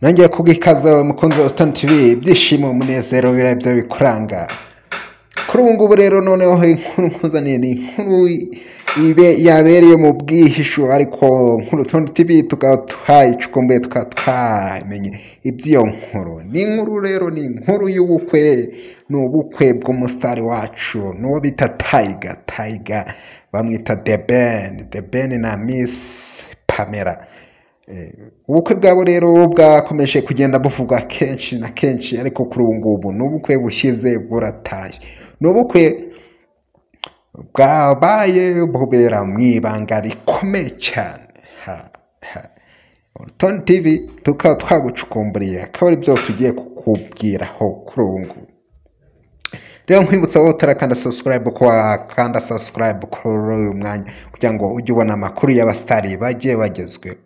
Nongeye kubwikaza mukunzi wa Utoni TV, ibyishimo, umunezero birabyo bikuranga. Kuri ubu ngubu rero noneho inkuru nkuzaniye ni inkuru ibe yabereye mu bwihisho, ariko nkuru Utoni TV tukaba twayicukumbuye, tukaba twamenye iby'iyo nkuru. Ni inkuru rero, ni inkuru y'ubukwe, ni ubukwe bw'umusitari wacu n'uwo bita Tiger. Tiger bamwita The Ben, The Ben na Miss Pamela. Ubukwe bwabo rero bwakomeje kugenda buvugwa kenshi na kenshi, ariko kuri ubu ngubu ni ubukwe bushyize buratashye. Ni ubukwe bwabaye bubera mu ibanga rikomeye cyane. Utoni TV tukaba twagucukumburiye, akaba ari byo tugiye kukubwiraho kuri ubu ngubu. Rero nkwibutsa wowe utarakanda subscribe ko wakanda subscribe kuri uyu mwanya kugira ngo ujye ubona amakuru y'abasitari bagiye bagezweho.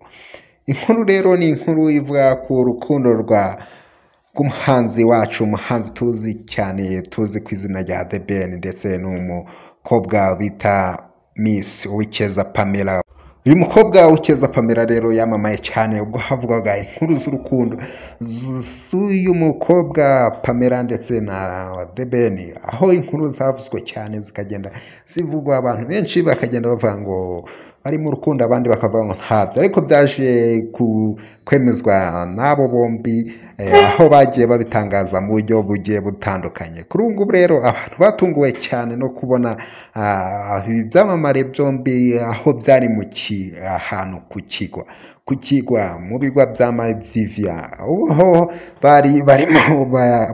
Inkuru rero ni inkuru ivuga ku rukundo rw'umuhanzi wacu, umuhanzi tuzi cyane, tuzi ku izina rya The Ben, ndetse n'umukobwa bita Miss Uwicyeza Pamela. Uyu mukobwa Uwicyeza Pamela rero yamamaye cyane ubwo havugwaga inkuru z'urukundo z'uyu mukobwa Pamela ndetse na The Ben, aho inkuru zavuzwe cyane zikagenda zivugwa, abantu benshi bakagenda bavuga ngo bari mu rukundo, abandi bakavuga ngo ntabyo, ariko byaje kwemezwa n'abo bombi, aho bagiye babitangaza mu buryo bugiye butandukanye. Kuri ubu ngubu rero abantu batunguwe cyane no kubona ibyamamare byombi aho byari mu ahantu ku kigwa mu bigwa bya Maldives, aho bari barimo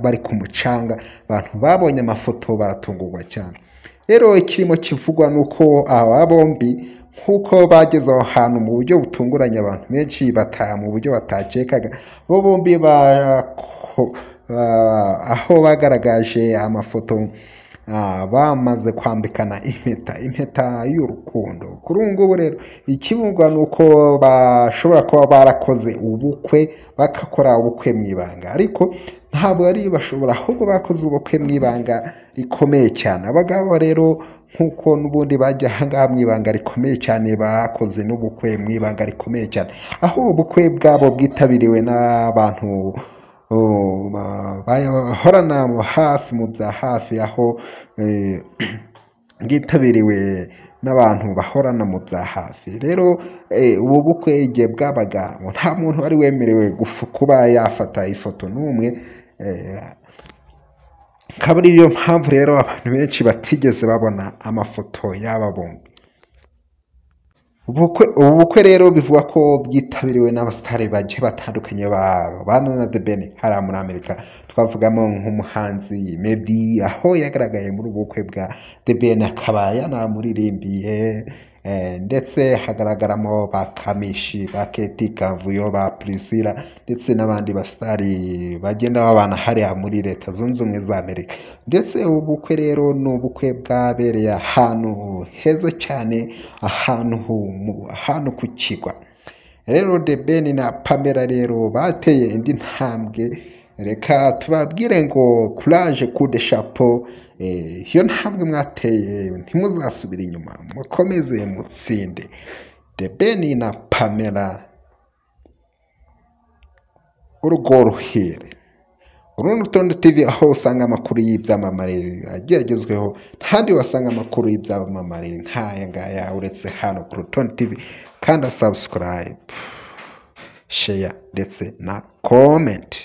bari ku mucanga. Abantu babonye amafoto baratungurwa cyane. Rero ikirimo kivugwa ni uko aba bombi nk'uko bageze aho hantu mu buryo butunguranye, abantu benshi mu buryo batakekaga, bo bombi aho bagaragaje amafoto bamaze kwambikana impeta y'urukundo. Kuri ubu ngubu rero ikivugwa ni uko bashobora kuba barakoze ubukwe, bagakora ubukwe mu ibanga, ariko ntabwo ari bashobora, ahubwo bakoze ubukwe mu ibanga rikomeye cyane. Abagabo rero nk'uko n'ubundi bajya aha ngaha mu ibanga rikomeye cyane, bakoze n'ubukwe mu ibanga rikomeye cyane, aho ubukwe bwabo bwitabiriwe n'abantu bahorana hafi mu bya hafi, aho bwitabiriwe n'abantu bahorana mu bya hafi. Rero ubu bukwe igihe bwabaga nta muntu wari wemerewe kuba yafata ifoto n'umwe, akaba ariyo mpamvu rero abantu benshi batigeze babona amafoto y'aba bombi. Ubu bukwe rero bivugwa ko bwitabiriwe n'abasitari bagiye batandukanye babana na The Ben hariya muri Amerika. Twavugamo nk'umuhanzi Meddy, aho yagaragaye muri ubu bukwe bwa The Ben akaba yanamuririmbiye, ndetse hagaragaramo ba Kamishi, ba Keti Kavuyo, ba Priscilla ndetse n'abandi basitari bagenda babana hariya muri Leta Zunze Ubumwe za Amerika. Ndetse ubu bukwe rero ni ubukwe bwabereye ahantu heza cyane, ahantu ku kigwa. Rero The Ben na Pamela rero bateye indi ntambwe. Reka tubabwire ngo courage, coup de chapeau, iyo ntambwe mwateye ntimuzasubire inyuma, mukomeze mutsinde. The Ben na Pamela, urugo ruhire. Uru ni Urutonde TV, aho usanga amakuru y'ibyamamare agiye agezweho. Ntahandi wasanga amakuru y'ibyamamare nk'aya ngaya uretse hano ku Rutonde TV. Kanda subscribe, share ndetse na comment.